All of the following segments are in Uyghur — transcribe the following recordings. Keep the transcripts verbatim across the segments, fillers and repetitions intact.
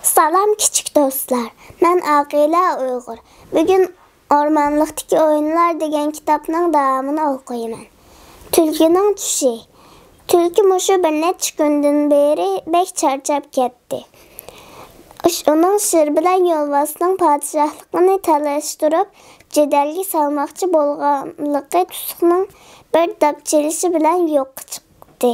سالام كىچىك دوستلار، مەن ئاقىلە ئۇيغۇر. بۈگۈن ئورمانلىقتىكى ئويۇنلار دېگەن كىتابنىڭ داۋامىنى ئوقۇيمەن. تۈلكىنىڭ چۈشى. تۈلكە مۇشۇ بىر نەچچە كۈندىن بېرى بەك چارچاپ كەتتى. ئۇش-، ئۇنىڭ شىر بىلەن يولۋاسنىڭ پادىشاھلىقىنى تالاشتۇرۇپ، جېدەلگە سالماقچى بولغانلىقى تۇسۇقنىڭ بىر داپ چېلىشى بىلەن يوققا چىقتى.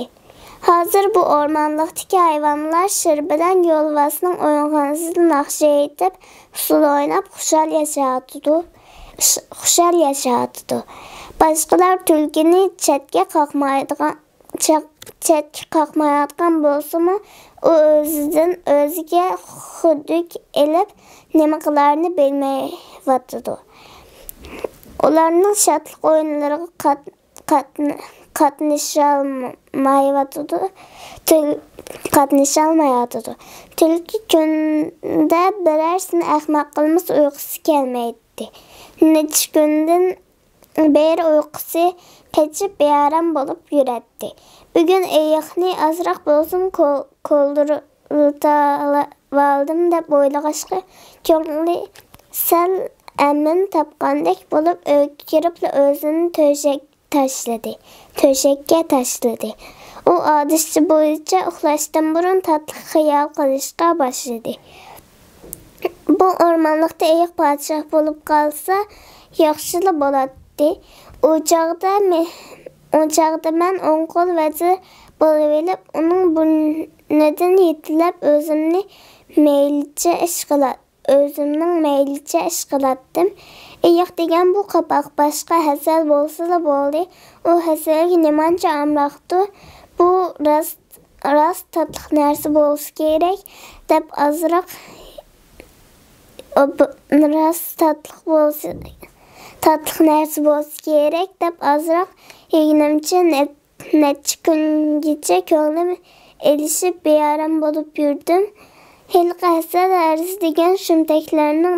ھازىر بۇ ئورمانلىقتىكى ھايۋانلار شىر بىلەن يولۋاسنىڭ ئويۇنخانىسىدا ناخشا ئېيتىپ، ئۇسسۇل ئويناپ خۇشال ياشاۋاتىدۇ. خۇشال ياشاۋاتىدۇ. باشقىلار تۈلكىنى چەتكە قاقمايدىغان، چەت-، چەتكە قاقمايۋاتقان بولسىمۇ، ئۇ ئۆزىدىن ئۆزىگە خۇدۈك ئېلىپ، نېمە قىلارىنى بىلمەيۋاتىدۇ. ئۇلارنىڭ شادلىق ئويۇنلىرىغا قات-، قاتن-، قاتنىشالمايۋاتىدۇ. تۈل-، قاتنىشالمايۋاتىدۇ. تۈلكە كۈندە بىرەرسىنى ئەخمەق قىلمىسا ئۇيقۇسى كەلمەيتتى. نەچچە كۈندىن بېرى ئۇيقۇسى قېچىپ، بىئارام بولۇپ يۈرەتتى. بۈگۈن ئېيىقنى ئازراق بولسىمۇ كول-، كولدۇرتالىۋالدىم دەپ ئويلىغاچقا، كۆڭلى سەل ئەمىن تاپقاندەك بولۇپ، ئۆيگە كىرىپلا ئۆزىنى تۆشەك تاشلىدى. تۆشەككە تاشلىدى. ئۇ ئادىتى بويىچە ئۇخلاشتىن بۇرۇن تاتلىق خىيال قىلىشقا باشلىدى. بۇ ئورمانلىقتا ئېيىق پادىشاھ بولۇپ قالسا، ياخشىلا بولاتتى. ئۇ چاغدا مې-، ئۇ چاغدا مەن ئوڭ قول ۋەزىر بولۇۋېلىپ، ئۇنىڭ بۇرنىدىن يېتىلەپ ئۆزۈمنى مەيلىچە ئىش قىلا-، ئۆزۈمنىڭ مەيلىچە ئىش قىلاتتىم. ئېيىق دېگەن بۇ قاپاق باشقا ھەسەل بولسىلا بولدى. ئۇ ھەسەلگە نېمانچە ئامراقتۇ؟ بۇ راست، راست تاتلىق نەرسە بولسا كېرەك، دەپ ئازراق، ئوب-، راست تاتلىق بولسا، تاتلىق نەرسە بولسا كېرەك، دەپ ئازراق يېگىنىمچە نەت-، نەچچە كۈنگىچە كۆڭلۈم ئېلىشىپ، بىئارام بولۇپ يۈردۈم. ھېلىقى ھەسەل ھەرىسى دېگەن شۇمتەكلەرنىڭ،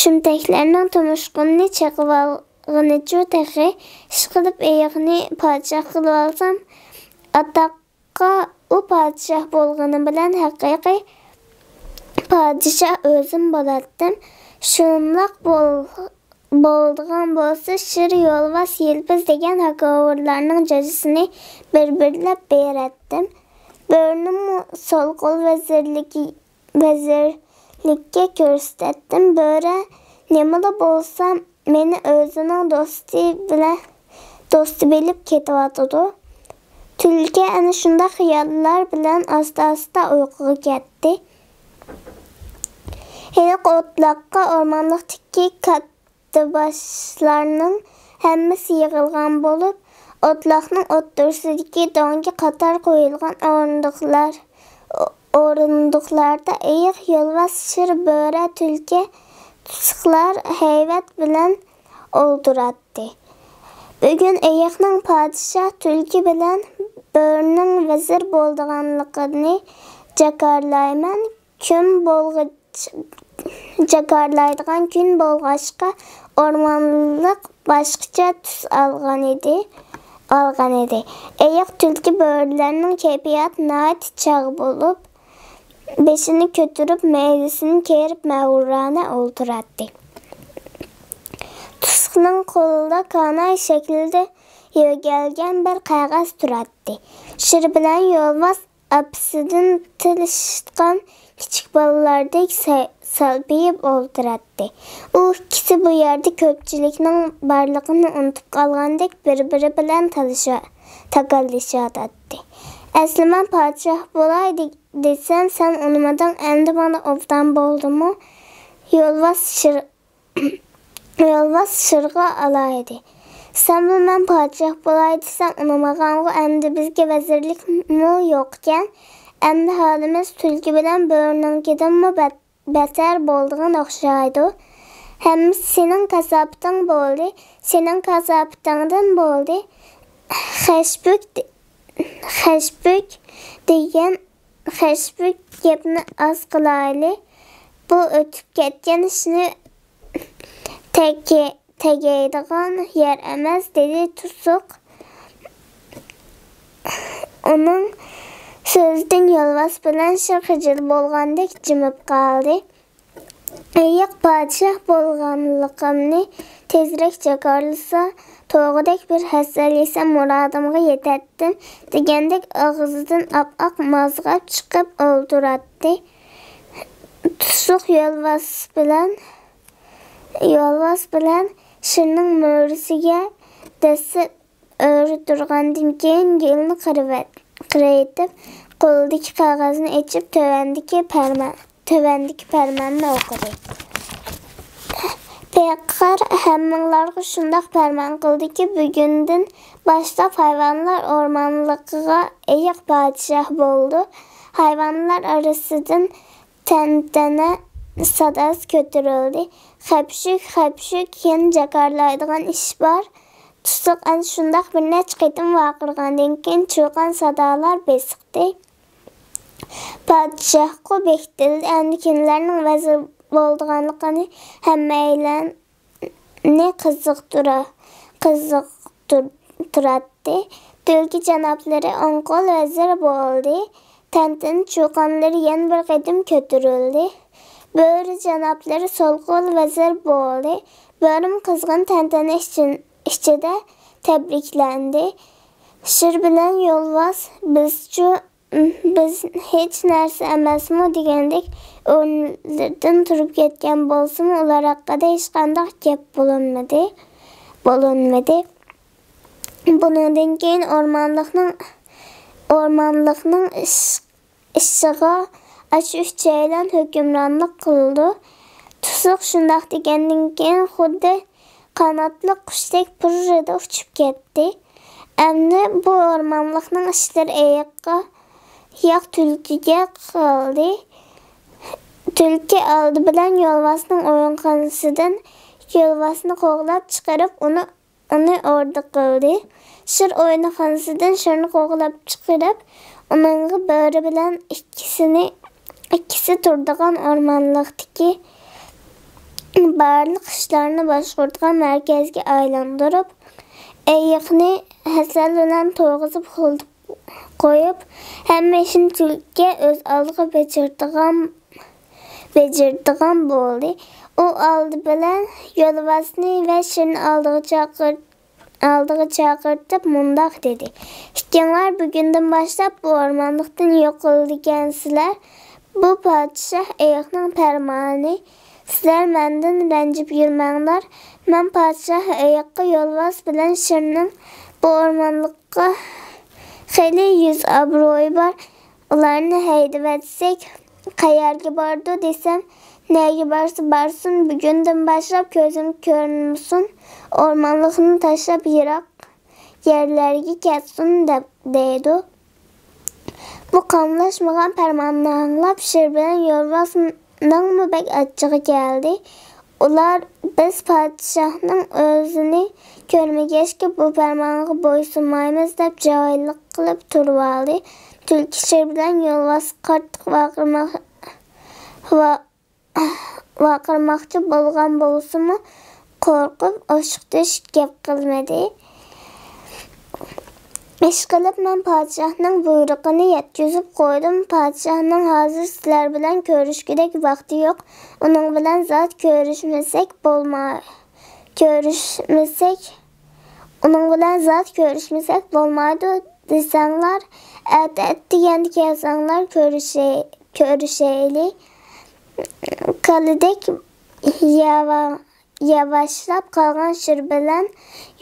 شۇمتەكلەرنىڭ تۇمشۇقىنى چېقىۋالغىنىچۇ تېخى. ئىشقىلىپ، ئېيىقنى پادىشاھ قىلىۋالسام، ئاتاققا ئۇ پادىشاھ بولغىنى بىلەن ھەقىقىي پادىشاھ ئۆزۈم بولاتتىم. شۇنداق بول-، بولىدىغان بولسا، شىر، يولۋاس، يىلپىز دېگەن ھاكاۋۇرلارنىڭ جاجىسىنى بىر-بىرلەپ بېرەتتىم. بۆرىنىمۇ سول قول ۋەزىرلىكى، ۋەزىرلىككە كۆرسىتەتتىم. بۆرە نېمىلا بولسا، مېنى ئۆزىنىڭ دوستى بىلەن، دوستى بىلىپ كېتىۋاتىدۇ. تۈلكە ئەنە شۇنداق خىياللار بىلەن ئاستا-ئاستا ئۇيقۇغا كەتتى. ھېلىقى ئوتلاققا ئورمانلىقتىكى كاتتا باشلارنىڭ ھەممىسى يىغىلغان بولۇپ، ئوتلاقنىڭ ئوتتۇرىسىدىكى دۆڭگە قاتار قويۇلغان ئورۇندۇقلار، ئورۇندۇقلاردا ئېيىق، يولۋاس، شىر، بۆرە، تۈلكە، تۇسۇقلار ھەيۋەت بىلەن ئولتۇراتتى. بۈگۈن ئېيىقنىڭ پادىشاھ، تۈلكە بىلەن بۆرىنىڭ ۋەزىر بولىدىغانلىقىنى جاكارلايمەن. كۈن بولغىچ-، جاكارلايدىغان كۈن بولغاچقا، ئورمانلىق باشقىچە تۈس ئالغان ئىدى، ئالغان ئىدى. ئېيىق، تۈلكە، بۆرىلەرنىڭ كەيپىياتى ناھايىتى چاغ بولۇپ، بېشىنى كۆتۈرۈپ، مەيدىسىنى كېرىپ، مەغرۇرانە ئولتۇراتتى. تۇسۇقنىڭ قولىدا كاناي شەكلىدە يۆگەلگەن بىر قەغەز تۇراتتى. شىر بىلەن يولۋاس ئاپىسىدىن تىل ئىشىتقان كىچىك بالىلاردەك سە-، سالپىيىپ ئولتۇراتتى. ئۇ ئىككىسى بۇ يەردە كۆپچىلىكنىڭ بارلىقىنى ئۇنتۇپ قالغاندەك بىر-بىرى بىلەن تالىشا-، تاكاللىشىۋاتاتتى. ئەسلى مەن پادىشاھ بولاي دېسەم، سەن ئۇنىمىدىڭ، ئەمدى مانا ئوبدان بولدىمۇ؟ يولۋاس شىر-، يولۋاس شىرغا ئالايىدى. سەنمۇ مەن پادىشاھ بولاي دېسەڭ ئۇنىمىغانغۇ، ئەمدى بىزگە ۋەزىرلىكمۇ يوقكەن. ئەمدى ھالىمىز تۈلكە بىلەن بۆرىنىڭكىدىنمۇ بەت-، بەتەر بولىدىغان ئوخشايدۇ. ھەممىسى سېنىڭ كاساپىتىڭ بولدى، سېنىڭ كاساپىتىڭدىن بولدى. خەشبۈك دې-، خەشبۈك دېگەن خەشبۈك گەپنى ئاز قىلايلى. بۇ ئۆتۈپ كەتكەن ئىشنى تەگە-، تەگەيدىغان يەر ئەمەس، دېدى تۇسۇق. ئۇنىڭ سۆزدىن يولۋاس بىلەن شىر خىجىل بولغاندەك جىمىپ قالدى. ئېيىق پادىشاھ بولغانلىقىمنى تېزرەك جاكارلىسا، توغىدەك بىر ھەسەل يېسەم مۇرادىمغا يېتەتتىم، دېگەندەك ئاغزىدىن ئاپئاق مازغاپ چىقىپ ئولتۇراتتى. تۇسۇق يولۋاس بىلەن، يولۋاس بىلەن شىرنىڭ مۈرىسىگە دەسسەپ ئۆرە تۇرغاندىن كېيىن، گۈلنى قىرىۋەت-، قىرىۋېتىپ، قولىدىكى قەغەزنى ئېچىپ، تۆۋەندىكى پەرمان، تۆۋەندىكى پەرماننى ئوقۇدى. پېقىر ھەممىڭلارغا شۇنداق پەرمان قىلدىكى، بۈگۈندىن باشلاپ ھايۋانلار ئورمانلىقىغا ئېيىق پادىشاھ بولىدۇ. ھايۋانلار ئارىسىدىن تەنتەنە ساداسى كۆتۈرۈلدى. خەپشۈك، خەپشۈك، يەنە جاكارلايدىغان ئىش بار. تۇسۇق ئەنە شۇنداق بىر نەچچە قېتىم ۋارقىرىغاندىن كېيىن، چۇقان سادالار بېسىقتى. پادىشاھقۇ بېكىتىلدى. ئەمدى كىملەرنىڭ ۋەزىر بولىدىغانلىقىنى ھەممەيلەننى قىزىقتۇرا-، قىزىقتۇراتتى. تۈلكە جانابلىرى ئوڭ قول ۋەزىر بولدى. تەنتەنە چۇقانلىرى يەنە بىر قېتىم كۆتۈرۈلدى. بۆرە جانابلىرى سول قول ۋەزىر بولدى. بۆرىمۇ قىزغىن تەنتەنە ئىچىن-، ئىچىدە تەبرىكلەندى. شىر بىلەن يولۋاس، بىزچۇ، بىز ھېچ نەرسە ئەمەسمۇ دېگەندەك ئورۇنلىرىدىن تۇرۇپ كەتكەن بولسىمۇ، ئۇلار ھەققىدە ھېچقانداق گەپ بولۇنمىدى، بولۇنمىدى. بۇنىڭدىن كېيىن ئورمانلىقنىڭ، ئورمانلىقنىڭ ئىش-، ئىشىغا ئاشۇ ئۈچەيلەن ھۆكۈمرانلىق قىلىدۇ. تۇسۇق شۇنداق دېگەندىن كېيىن، خۇددى قاناتلىق قۇشتەك پۇررىدە ئۇچۇپ كەتتى. ئەمدى بۇ ئورمانلىقنىڭ ئىشلىرى ئېيىققا، ياق، تۈلكىگە قالدى. تۈلكە ئالدى بىلەن يولۋاسنىڭ ئويۇنخانىسىدىن يولۋاسنى قوغلاپ چىقىرىپ، ئۇنى، ئۇنى ئوردا قىلدى. شىر ئويۇنخانىسىدىن شىرنى قوغلاپ چىقىرىپ، ئۇنىڭغا بۆرە بىلەن ئىككىسىنى، ئىككىسى تۇرىدىغان ئورمانلىقتىكى بارلىق ئىشلارنى باشقۇرىدىغان مەركەزگە ئايلاندۇرۇپ، ئېيىقنى ھەسەل بىلەن تويغۇزۇپ خۇلدۇپ قويۇپ، ھەممە ئىشنى تۈلكە ئۆز ئالدىغا بېجىرىدىغان، بېجىرىدىغان بولدى. ئۇ ئالدى بىلەن يولۋاسنى ۋە شىرنى ئالدىغا چاقىر-، ئالدىغا چاقىرتىپ مۇنداق دېدى: «ئىككىڭلار بۈگۈندىن باشلاپ بۇ ئورمانلىقتىن يوقىلىدىكەنسىلەر. بۇ پادىشاھ ئېيىقنىڭ پەرمانى. سىلەر مەندىن رەنجىپ يۈرمەڭلار. مەن پادىشاھ ئېيىققا يولۋاس بىلەن شىرنىڭ بۇ ئورمانلىققا خېلى يۈز ئابرۇيى بار. ئۇلارنى ھەيدىۋەتسەك، قەيەرگە بارىدۇ دېسەم، نەگە بارسا بارسۇن، بۈگۈندىن باشلاپ كۆزۈم كۆرۈنمىسۇن، ئورمانلىقنى تاشلاپ يىراق يەرلەرگە كەتسۇن» دەپ دەيدۇ. بۇ قاملاشمىغان پەرماننى ئاڭلاپ، شىر بىلەن يولۋاسنىڭمۇ بەك ئاچچىقى كەلدى. ئۇلار: «بىز پادىشاھنىڭ ئۆزىنى كۆرمىگەچكە، بۇ پەرمانغا بويسۇنمايمىز» دەپ جاھىللىق قىلىپ تۇرۇۋالدى. تۈلكە شىر بىلەن يولۋاس قاتتىق ۋارقىرىماق-، ۋا-، ۋارقىرىماقچى بولغان بولسىمۇ، قورقۇپ ئوشۇق-تۆشۈك گەپ قىلمىدى. «ئىشقىلىپ، مەن پادىشاھنىڭ بۇيرۇقىنى يەتكۈزۈپ قويدۇم. پادىشاھنىڭ ھازىر سىلەر بىلەن كۆرۈشكۈدەك ۋاقتى يوق. ئۇنىڭ بىلەن زادى كۆرۈشمىسەك بولماي-، كۆرۈشمىسەك، ئۇنىڭ بىلەن زادى كۆرۈشمىسەك بولمايدۇ دېسەڭلار، ئەتە ئەتىگەندە كەلسەڭلار، كۆرۈشەي-، كۆرۈشەيلى.» كالىدەك ياۋا-، ياۋاشلاپ قالغان شىر بىلەن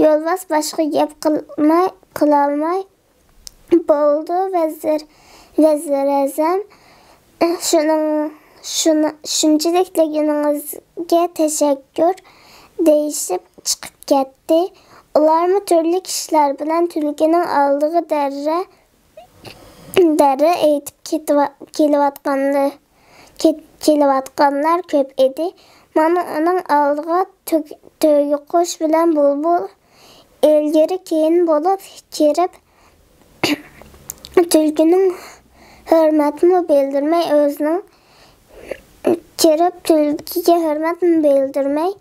يولۋاس باشقا گەپ قىلماي، قىلالماي، «بولدى، ۋەزىر، ۋەزىر ئەزەم، شۇنىڭ، شۇنى، شۇنچىلىك دېگىنىڭىزگە تەشەككۈر» دېيىشىپ چىقىپ كەتتى. ئۇلارمۇ تۈرلۈك ئىشلار بىلەن تۈلكىنىڭ ئالدىغا دەررە، دەررە ئېيتىپ كېتىۋا-، كېلىۋاتقانلار، كېت-، كېلىۋاتقانلار كۆپ ئىدى. مانا ئۇنىڭ ئالدىغا تۆگ-، تۆگە قۇش بىلەن بۇلبۇل ئىلگىرى كېيىن بولۇپ كىرىپ، تۈلكىنىڭ ھۆرمەتمۇ بىلدۈرمەي ئۆزىنىڭ، كىرىپ تۈلكىگە ھۆرمەتمۇ بىلدۈرمەي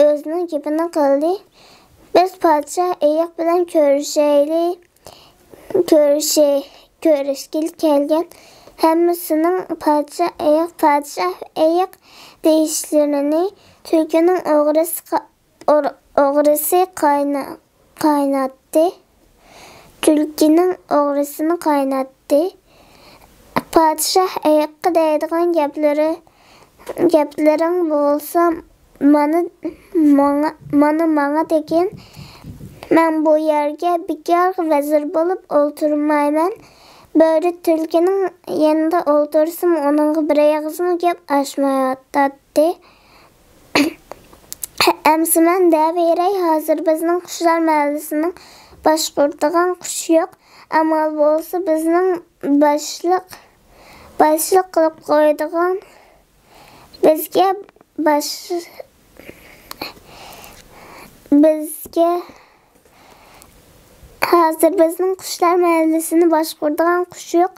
ئۆزىنىڭ گېپىنى قىلدى. «بىز پادىشاھ ئېيىق بىلەن كۆرۈشەيلى، كۆرۈشەي-، كۆرۈشكىلى كەلگەن ھەممىسىنىڭ پادىشاھ ئېيىق، پادىشاھ ئېيىق دېيىشلىرىنى تۈلكىنىڭ ئوغرىسى قا-، ئور-، ئوغرىسى قاينا-، قايناتتى. تۈلكىنىڭ ئوغرىسىنى قايناتتى. پادىشاھ ئېيىققا دەيدىغان گەپلىرى، گەپلىرىڭ بولسا مانا ماڭا، مانا ماڭا دېگىن. مەن بۇ يەرگە بىكار ۋەزىر بولۇپ ئولتۇرمايمەن. بۆرە تۈلكىنىڭ يېنىدا ئولتۇرسىمۇ، ئۇنىڭغا بىر ئېغىزمۇ گەپ ئاچمايۋاتاتتى. ئەمسە مەن دەۋېرەي، ھازىر بىزنىڭ قۇشلار مەھەللىسىنىڭ باشقۇرىدىغان قۇشى يوق. ئامال بولسا بىزنىڭ باشلىق، باشلىق قىلىپ قويىدىغان، بىزگە باش-، بىزگە ھازىر بىزنىڭ قۇشلار مەھەللىسىنى باشقۇرىدىغان قۇش يوق.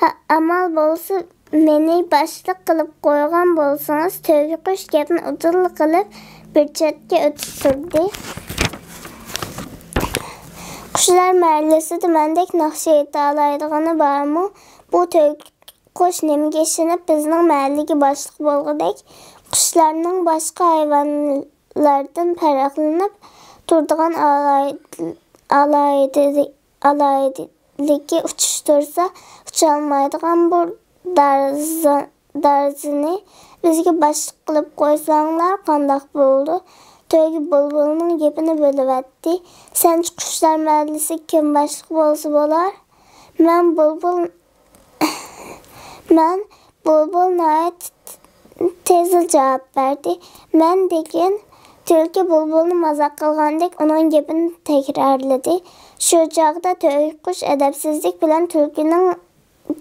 ھە، ئامال بولسا مېنى باشلىق قىلىپ قويغان بولسىڭىز، تۆگە قۇش گەپنى ئۇدۇللا قىلىپ بىر چەتكە ئۆتۈپ تۇردى. قۇشلار مەھەللىسىدە مەندەك ناخشا ئېيتالايدىغىنى بارمۇ؟ بۇ تۆگە قۇش نېمىگە ئىشىنىپ بىزنىڭ مەھەللىگە باشلىق بولغۇدەك؟ قۇشلارنىڭ باشقا ھايۋانلاردىن پەرقلىنىپ تۇرىدىغان ئالاھىد-، ئالاھىدىلىكى، ئالاھىدىلىكى ئۇچۇشتۇرسا ئۇچالمايدىغان بۇ دارزا-، دارزىنى بىزگە باشلىق قىلىپ قويساڭلار قانداق بولىدۇ؟ تۆگە بۇلبۇلنىڭ گېپىنى بۆلۈۋەتتى. سەنچە قۇشلار مەھەللىسىگە كىم باشلىق بولسا بولار؟ مەن بۇلبۇل، مەن بۇلبۇل ناھايىتى تېزلا جاۋاب بەردى. مەن دېگەن تۈلكە بۇلبۇلنى مازاق قىلغاندەك ئۇنىڭ گېپىنى تەكرارلىدى. شۇ چاغدا تۆگە قۇش ئەدەپسىزلىك بىلەن تۈلكىنىڭ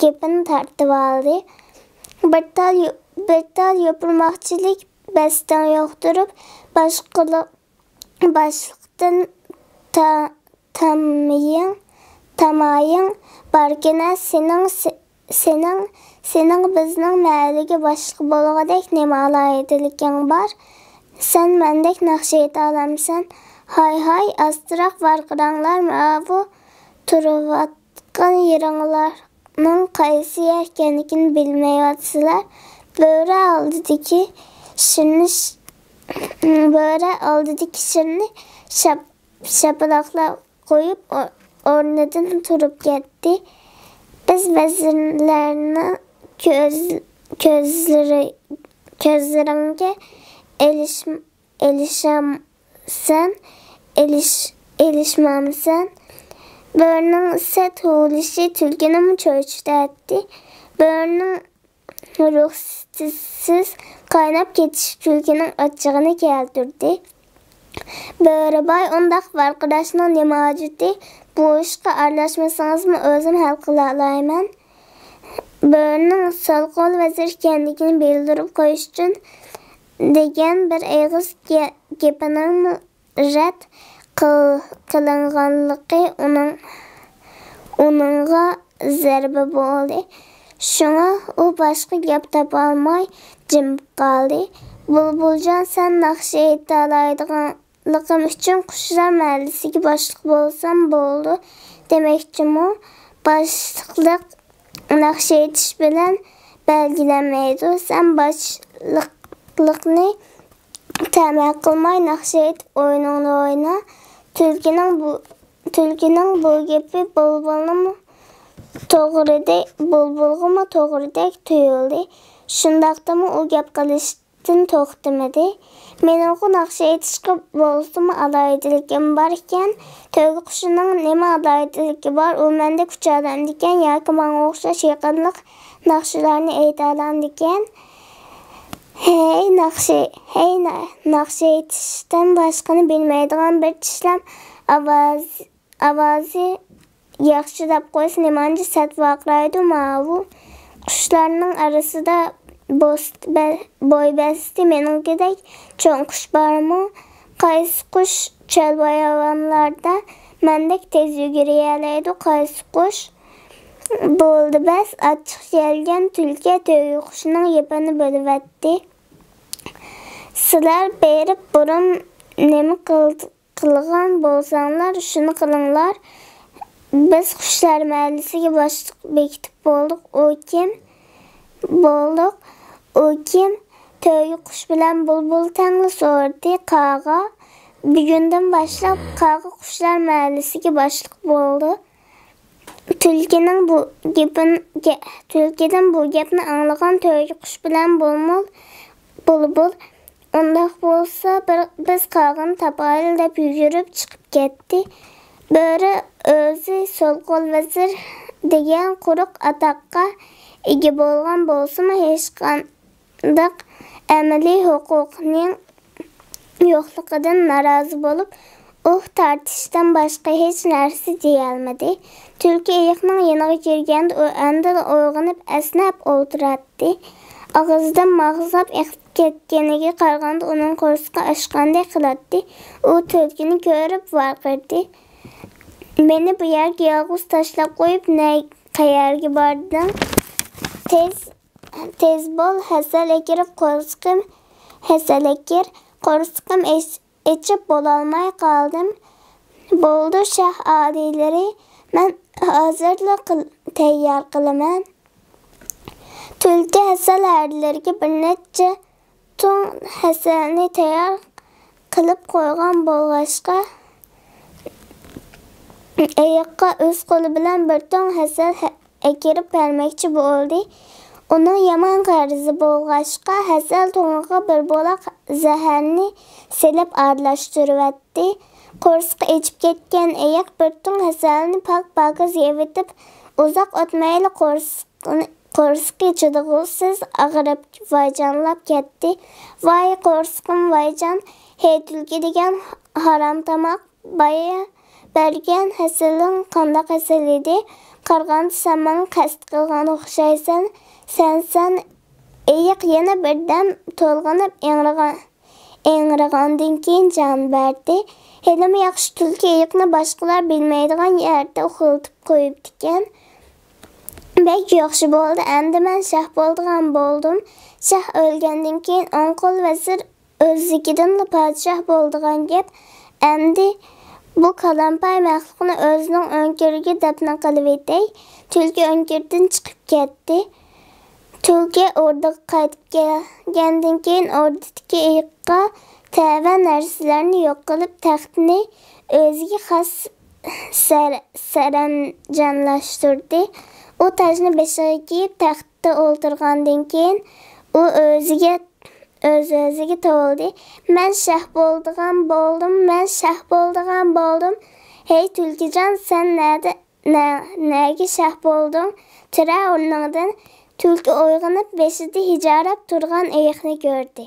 گېپىنى تارتىۋالدى. بىر تال يو-، بىر تال يوپۇرماقچىلىك بەستىڭ يوقتۇرۇپ، باشقىلىق، باشلىقتىن تا-، تامىيىڭ، تامايىڭ باركىنە، سېنىڭ، سېنىڭ، سېنىڭ بىزنىڭ مەھەللىگە باشلىق بولغۇدەك نېمە ئالاھىدىلىكىڭ بار؟ سەن مەندەك ناخشا ئېيتالامسەن؟ ھاي، ھاي، ئاستىراق ۋارقىراڭلار، ماۋۇ تۇرۇۋاتقان يېرىڭلارنىڭ قايسى يەر ئىكەنلىكىنى بىلمەيۋاتىسىلەر. بۆرە ئالدىدىكى شىرنى ش-، بۆرە ئالدىدىكى شىرنى شاپ-، شاپىلاقلاپ قويۇپ، ئو-، ئورنىدىن تۇرۇپ كەتتى. بىز ۋەزىرلەرنىڭ كۆز-، كۆزلىرى، كۆزلىرىڭگە ئېلىش-، ئېلىشامسەن، ئېلىش-، ئېلىشمامسەن؟ بۆرىنىڭ سەت ھۇۋلىشى تۈلكىنىمۇ چۆچۈتەتتى. بۆرىنىڭ رۇخسىتىسىز قايناپ كېتىشى تۈلكىنىڭ ئاچچىقىنى كەلتۈردى. بۆرىباي، ئۇنداق ۋارقىراشنىڭ نېمە ھاجىتى؟ بۇ ئىشقا ئارىلاشمىسىڭىزمۇ ئۆزۈم ھەل قىلالايمەن. بۆرىنىڭ سول قول ۋەزىر ئىكەنلىكىنى بىلدۈرۈپ قويۇش ئۈچۈن دېگەن بىر ئېغىز گە-، گېپىنىڭ رەت قىل-، قىلىنغانلىقى ئۇنىڭ، ئۇنىڭغا زەربە بولدى. شۇڭا ئۇ باشقا گەپ تاپالماي جىم قالدى. بۇلبۇلجان، سەن ناخشا ئېيتالايدىغانلىقىم ئۈچۈن قۇشلار مەھەللىسىگە باشلىق بولسام بولىدۇ دېمەكچىمۇ؟ باشلىقلىق ناخشا ئېيتىش بىلەن بەلگىلەنمەيدۇ. سەن باشلىقلىقنى تەمە قىلماي، ناخشا ئېيتىپ ئويۇنۇڭنى ئوينا. تۈلكىنىڭ بۇ، تۈلكىنىڭ بۇ گېپى بۇلبۇلنىمۇ توغرىدى، بۇلبۇلغىمۇ توغرىدەك تۇيۇلدى. شۇنداقتىمۇ ئۇ گەپ قىلىشتىن توختىمىدى. مېنىڭغۇ ناخشا ئېيتىشقا بولسىمۇ ئالاھىدىلىكىم بار ئىكەن. تۆگە قۇشىنىڭ نېمە ئالاھىدىلىكى بار؟ ئۇ مەندەك ئۇچالامدىكەن ياكى ماڭا ئوخشاش يېقىملىق ناخشىلارنى ئېيتالامدىكەن؟ ھەي ناخشا، ھەي نا-، ناخشا ئېيتىشتىن باشقىنى بىلمەيدىغان بىر چىشلام ئاۋاز-، ئاۋازى ياخشى دەپ قويسا نېمانچە سەت ۋارقىرايدۇ ماۋۇ. قۇشلارنىڭ ئارىسىدا بوست-، بە-، بوي بەستى مېنىڭكىدەك چوڭ قۇش بارمۇ؟ قايسى قۇش چۆل باياۋانلاردا مەندەك تېز يۈگۈرۈۋېلەيدۇ؟ قايسى قۇش؟ بولدى بەس، ئاچچىق يەلگەن تۈلكە تۆگە قۇشىنىڭ گېپىنى بۆلۈۋەتتى. سىلەر بېرىپ بۇرۇن نېمە قىل-، قىلغان بولساڭلار، شۇنى قىلىڭلار. بىز قۇشلار مەھەللىسىگە باشلىق بېكىتىپ بولدۇق. ئۇ كىم؟ بولدۇق. ئۇ كىم؟ تۆگە قۇش بىلەن بۇلبۇل تەڭلا سورىدى قاغا. بۈگۈندىن باشلاپ قاغا قۇشلار مەھەللىسىگە باشلىق بولدى. تۈلكىنىڭ بۇ گېپىن-، گە-، تۈلكىدىن بۇ گەپنى ئاڭلىغان تۆگە قۇش بىلەن بۇلبۇل، بۇلبۇل، «ئۇنداق بولسا، بىر، بىز قاغىنى تاپايلى» دەپ يۈگۈرۈپ چىقىپ كەتتى. بۆرە ئۆزى سول قول ۋەزىر دېگەن قۇرۇق ئاتاققا ئىگە بولغان بولسىمۇ، ھېچقانداق ئەمەلىي ھوقۇقنىڭ يوقلۇقىدىن نارازى بولۇپ، ئۇھ تارتىشتىن باشقا ھېچ نەرسە دېيەلمىدى. تۈلكە ئېيىقنىڭ يېنىغا كىرگەندە، ئۇ ئەمدىلا ئويغىنىپ، ئەسنەپ ئولتۇراتتى. ئاغزىدىن ماغزاپ ئېقىپ كەتكىنىگە قارىغاندا، ئۇنىڭ قورسىقى ئاچقاندەك قىلاتتى. ئۇ تۈلكىنى كۆرۈپ ۋارقىرىدى: «مېنى بۇ يەرگە يالغۇز تاشلاپ قويۇپ، نە-، قەيەرگە باردىڭ؟ تېز، تېز بول، ھەسەل ئەكىرىپ قورسىقىم، ھەسەل ئەكىر، قورسىقىم ئېچ-، ئېچىپ بولالماي قالدىم.» «بولدى، شاھ ئالىيلىرى، مەن ھازىرلا قىل-، تەييار قىلىمەن.» تۈلكە ھەسەل ھەرىلىرىگە بىر نەچچە تۇڭ ھەسەلنى تەييار قىلىپ قويغان بولغاچقا، ئېيىققا ئۆز قولى بىلەن بىر تۇڭ ھەسەل ھە-، ئەكىرىپ بەرمەكچى بولدى. ئۇنىڭ يامان غەرىزى بولغاچقا، ھەسەل تۇڭىغا بىر بولاق زەھەرنى سېلىپ ئارىلاشتۇرۇۋەتتى. قورسىقى ئېچىپ كەتكەن ئېيىق بىر تۇڭ ھەسەلنى پاك-پاكىز يەۋېتىپ، ئۇزاق ئۆتمەيلا قورسىقىنى، قورسىقى چىدىغۇسىز ئاغرىپ، ۋايجانلاپ كەتتى. «ۋاي قورسىقىم، ۋايجان! ھەي تۈلكە دېگەن ھارام تاماق! بايا بەرگەن ھەسىلىڭ قانداق ھەسىل ئىدى؟ قارىغاندا سەن ماڭا قەست قىلغان ئوخشايسەن. سەن، سەن.» ئېيىق يەنە بىردەم تولغىنىپ ئىڭرىغان، ئىڭرىغاندىن كېيىن جان بەردى. ھېلىمۇ ياخشى، تۈلكە ئېيىقنى باشقىلار بىلمەيدىغان يەردە ئۇخلىتىپ قويۇپتىكەن. «بەك ياخشى بولدى، ئەمدى مەن شاھ بولىدىغان بولدۇم. شاھ ئۆلگەندىن كېيىن ئوڭ قول ۋەزىر ئۆزلۈكىدىنلا پادىشاھ بولىدىغان گەپ. ئەمدى بۇ كالامپاي مەخلۇقنى ئۆزىنىڭ ئۆڭكۈرىگە دەپنە قىلىۋېتەي.» تۈلكە ئۆڭكۈردىن چىقىپ كەتتى. تۈلكە ئوردىغا قايتىپ كەلگەندىن كېيىن، ئوردىدىكى ئېيىققا تەۋە نەرسىلەرنى يوق قىلىپ، تەختنى ئۆزىگە خاس سەر-، سەرەمجانلاشتۇردى. ئۇ تاجنى بېشىغا كىيىپ، تەختتە ئولتۇرغاندىن كېيىن، ئۇ ئۆزىگە، ئۆز-ئۆزىگە توۋلىدى: «مەن شاھ بولىدىغان بولدۇم، مەن شاھ بولىدىغان بولدۇم. ھەي تۈلكىجان، سەن نەدە، نە-، نەگە شاھ بولدۇڭ؟ تۇرە ئورنۇڭدىن.» تۈلكە ئويغىنىپ، بېشىدا ھىجايراپ تۇرغان ئېيىقنى كۆردى.